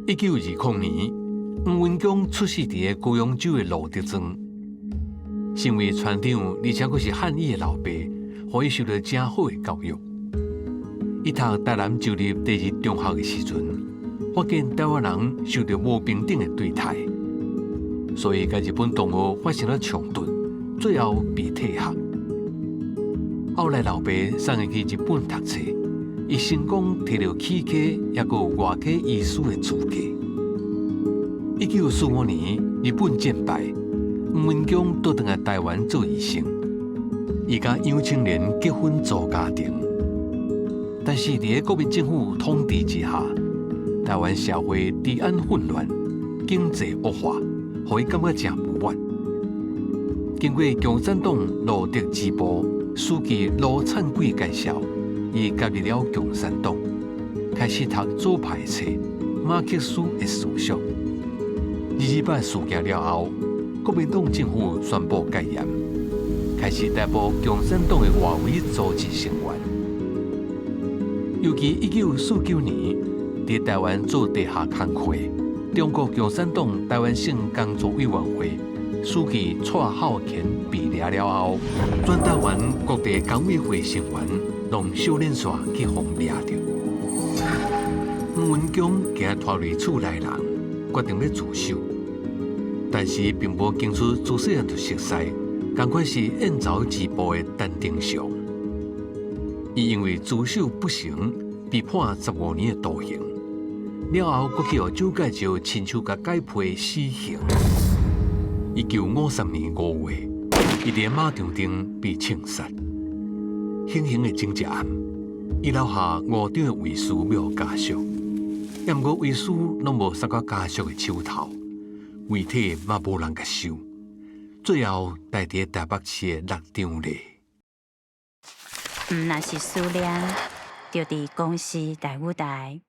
1920年，黃文恭出世佇个高雄州的蘆竹莊，身為村長，而且閣是漢醫的老爸，予伊受著誠好的教育。伊讀台南州立第二中學的時陣，發現台灣人受著無平等的對待，所以佮日本同學發生了衝突，最後被退學。後來老爸送伊去日本讀冊，伊成功提著齒科抑閣有外科醫師的資格。1945年，日本戰敗，黃文恭倒轉來台灣做醫生。伊佮楊青蓮結婚組家庭，但是佇个國民政府統治之下，台灣社會治安混亂，經濟惡化，予伊感覺誠不滿。經過共產黨蘆竹支部書記盧燦貴介紹，伊加入了共產黨，開始讀左派冊馬克思的思想。二二八事件了後，國民黨政府宣布戒嚴，開始逮捕共產黨的外圍組織成員。尤其1949年，佇台灣做地下工課，中國共產黨台灣省工作委員會書記蔡孝乾被掠了後，全台灣各地工委會成員攏小連紲去予掠著。黃文恭驚拖累厝內人，決定欲自首，但是並無經出自細漢就熟似，仝款是燕巢支部的陳定祥。伊因為自首不成，被判15年的徒刑，了後閣去予蔣介石親手共改判死刑。1953年5月，伊佇馬場頂被槍殺。行刑的前一暗，伊留下五張的遺書予家屬，毋過遺書攏無送到家屬的手頭，遺體嘛無人共收，最後埋佇台北市的六張犁。毋若是思念，就佇公視台語台。